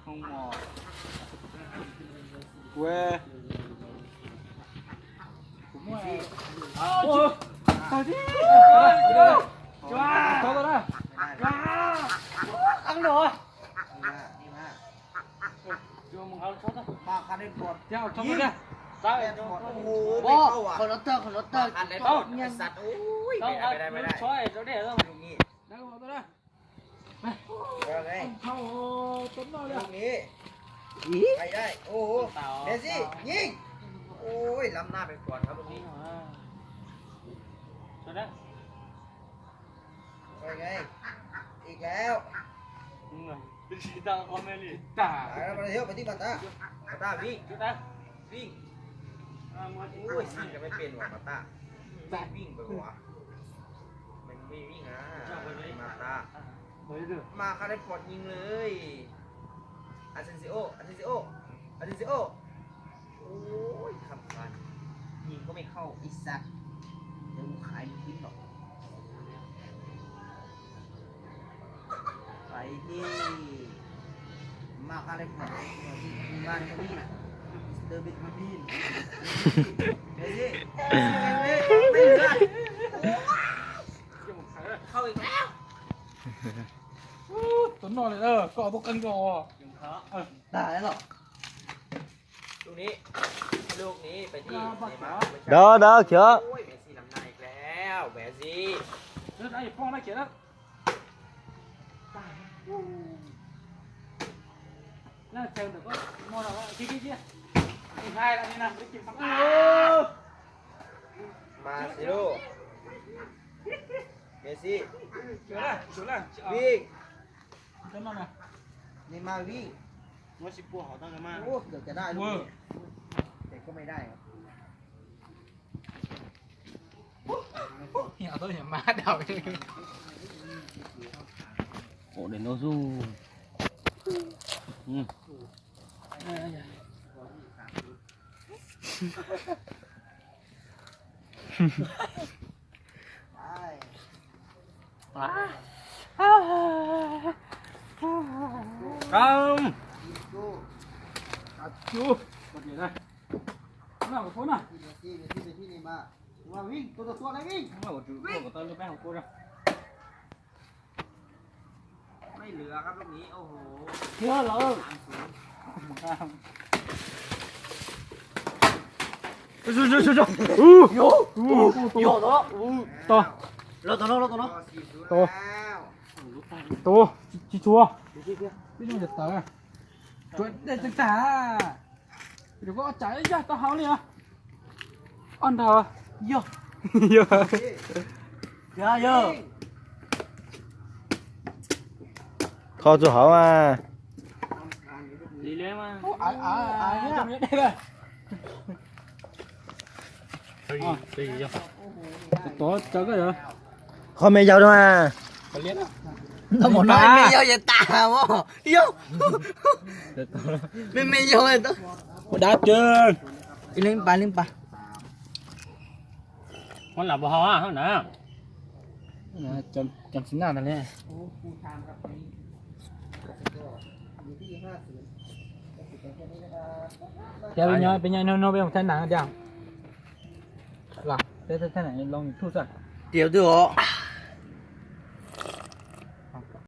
Kuv, kuv muaj, tag tib, tau tau na, qab no. Qhov no tawg, qhov no tawg. Ib, Messi,ยิง โอ้ย ล้ำหน้าไปก่อนครับลูกนี้ ไปไง อีกแล้ว ตายแล้ว มาเร็ว ไปที่มาต้า มาต้าวิ่ง วิ่ง โอ้ย วิ่งจะไม่เป็นว่ะมาต้า วิ่งวิ่งไปวะ มันไม่วิ่งนะ มาต้า มาคาร์เรฟอร์ดยิงเลย อาเซนซิโอ อาเซนซิโอ อาเซนซิโอ โอ้ย ทำพลาด ยิงก็ไม่เข้า ไอ้สัตว์ เดี๋ยวกูขายมึงทิ้งหรอก ไปที่ มาคาร์เรฟอร์ด มาที่บ้านเขานี่ เดวิดมาบิน เดี๋ยวสิ ไม่เหลือ เข้าอีกแล้ว Tus no li, koj tus qee ko. Tag los. ลูกนี้ ลูกนี้ไปที่เนย์มาร์ Dawb dawb khiav. โอ้ย เมสซี่ล้ำหน้าอีกแล้ว เมสซี่ มาร์เซโล เมสซี่ วิ่ง เนย์มาร์วิ่ง โอ้ เกือบจะได้ลูกนี้ แต่ก็ไม่ได้ครับ Ua, tus niam mas dau. Ua, dej no xwb. Cam. Cam. Ua, tus niam na. Ua, tus niam na. Ua, tus niam na. ไม่เหลือครับลูกนี้ โอ้โห Khiav lawm. Ua, ua, ua, ua. Tau. Los tau no, los tau no. Tau. Tau. Tsis, tsis tshua. Tib zoo yog tawv. Tsuav dej tag tag. Yog koj tsam yog tau hauv li os. Ob nrag. Yog. Yog. Yog. Kho txug hauv mas. Tov tov koj yog. Kho me yau rau mas. Tau mov no me yau yog tas mos. Yog. Me me yau tau. Ua dab tsi. Ib leeg pas, leeg pas. Hov na, hov na. Cov txiv naj ntag li. Tias peb nyob, peb nyob no, no peb mus thaij nas tiag. Los peb thaij nas loo YouTube xwb. Tias twg os?